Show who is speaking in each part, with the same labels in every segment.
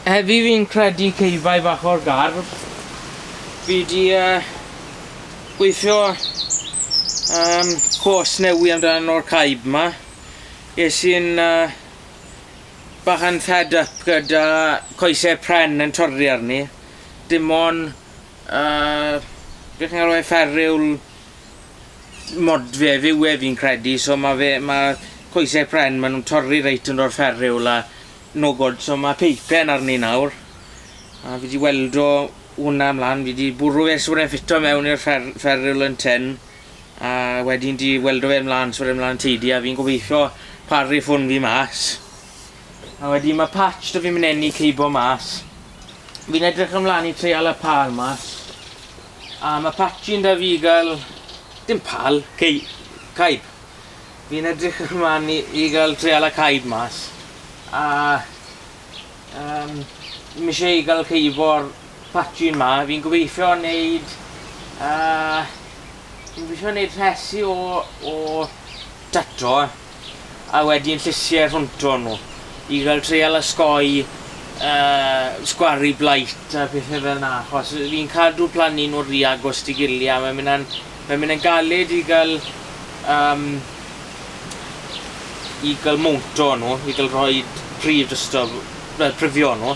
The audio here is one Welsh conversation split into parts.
Speaker 1: Heddi fi'n credu ceibau bach o'r gardd. Fi di gweithio cwrs newi amdano o'r caib ma. Es i'n bach yn fed up gyda coesau pren yn torri arni. Dim ond, beth chi'n galw e, fferiwl modfedd yw e fi'n credu, so ma' fe, ma' coesau pren, ma' nhw'n torri reit yn o'r fferiwl a no good, so ma' peipen arni nawr, a fi 'di weldo hwnna mlan, fi 'di bwrw fe so bod e'n ffito mewn i'r fferiwl yn tyn, a wedyn 'di weldo fe mlan so bod e mlan teidi, a fi'n gobeithio paru ffwn fi mas. A wedyn ma' patch 'da fi myn 'yn i ceibo mas. Fi'n edrych ymlan i treial y pâl mas. A ma' patchyn 'da fi gael... Dim pâl, cei- caib. Fi'n edrych ymlan i gael treial y caib mas. A yym ma' isie i gael ceibo'r patchyn 'ma. Fi'n gobeithio neud yy fi'n gobeithio neud rhesi o tato. a wedyn llysiau rhwngto nhw i gael treial osgoi sgwaru blight a pethau fel 'na achos fi'n cadw plannu nhw rhy agos at ei gilydd a mae'n mynd yn mae'n mynd yn galed i gael yym i gael mownto nhw, i gael rhoi prif drosto fel pryfio nhw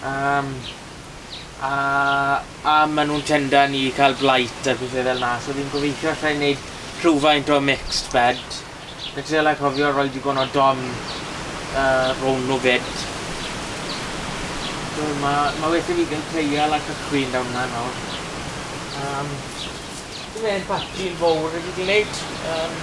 Speaker 1: yym a a maen nhw'n tendan i cael blight a pethau fel 'na so fi'n gobeithio alla i wneud rhywfaint o mixed bed. Fi trial a cofio rhoi digon o dom rownd nhw 'fyd. So ma' ma' well 'da fi gael treial a cychwyn 'da hwnna nawr. Yym dim e'n patchyn fowr fi 'di neud yym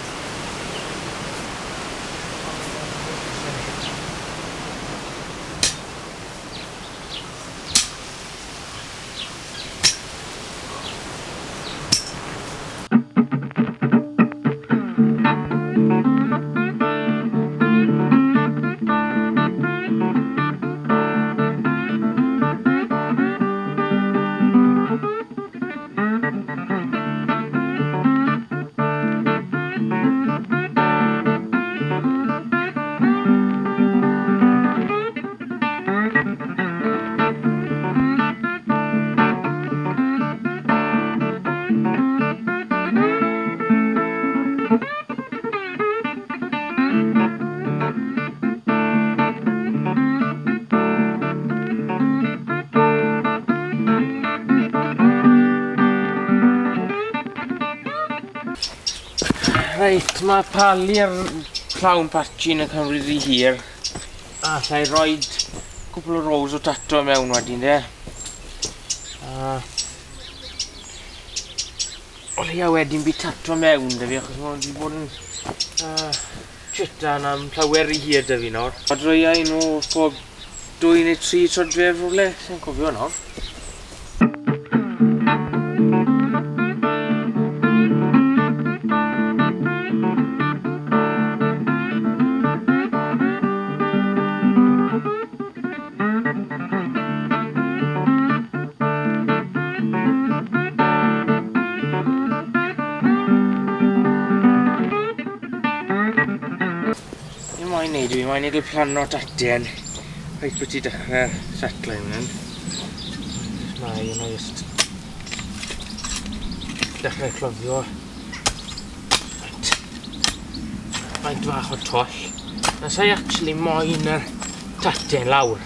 Speaker 1: Reit, mae palu'r plawn patchin yn cymryd rhy hir. Alla i roid cwpl o rows o tato mewn wedyn de. A o leia wedyn bydd tato mewn 'da fi achos ma' wedi bod yn uh, chitan am llawer rhy hir 'da fi nawr. A droia i nhw pob dwy neu tri troedfedd rhywle, sy'n cofio nawr. Fi moyn neud, fi moyn neud y planno tatien reit byti dechrau'r setline fan hyn. Mae yna jyst dechrau cloddio faint fach o twll. Na sa'i actually moyn yr taten lawr.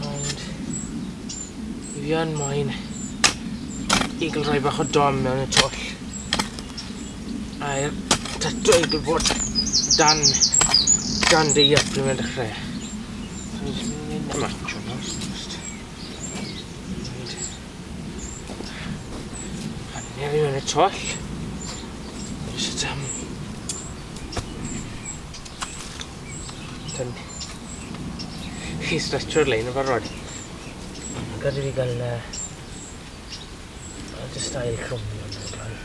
Speaker 1: Ond i fi yn moyn i gael rhoi bach o dom mewn y twll. A'r tato i gael bod dan, dan deiar pryd mae'n dechrau. So ni'n jyst mynd i matcho nhw. Just mynd hanner i mewn y twll. Just dyn i stretcho'r lein yn barod. Gad i fi gael just ail clwmio nhw'n gloi.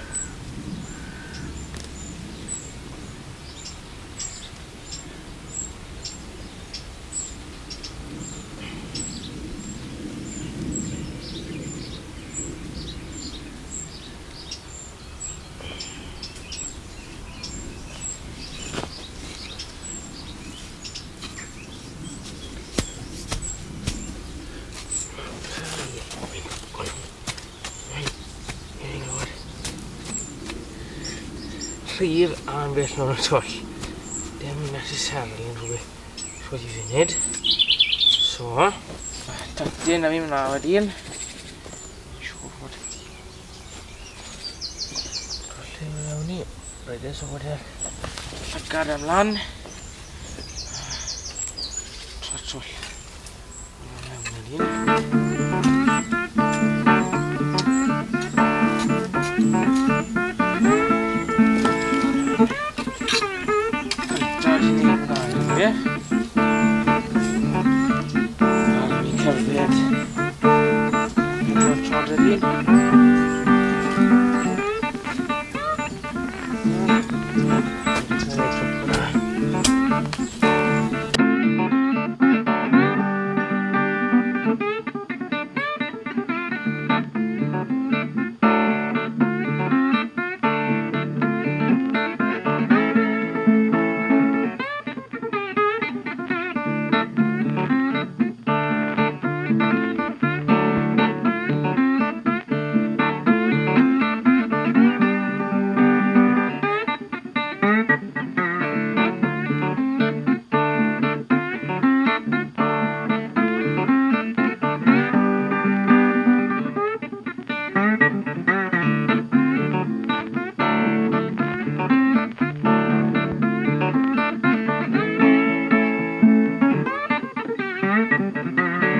Speaker 1: cryf a'n bell mewn y twll. Dim necessarily yn rhywbeth rhoi funud. So, tatyn na fi mynd wedyn. Siŵr fod twll i mewn i. Rhaid e, so bod e'r llygad ymlaen. Tra twll. Mewn wedyn. Cynta i ni hwnna, ie? Ar mi cerdded. Pedwar troed yr un.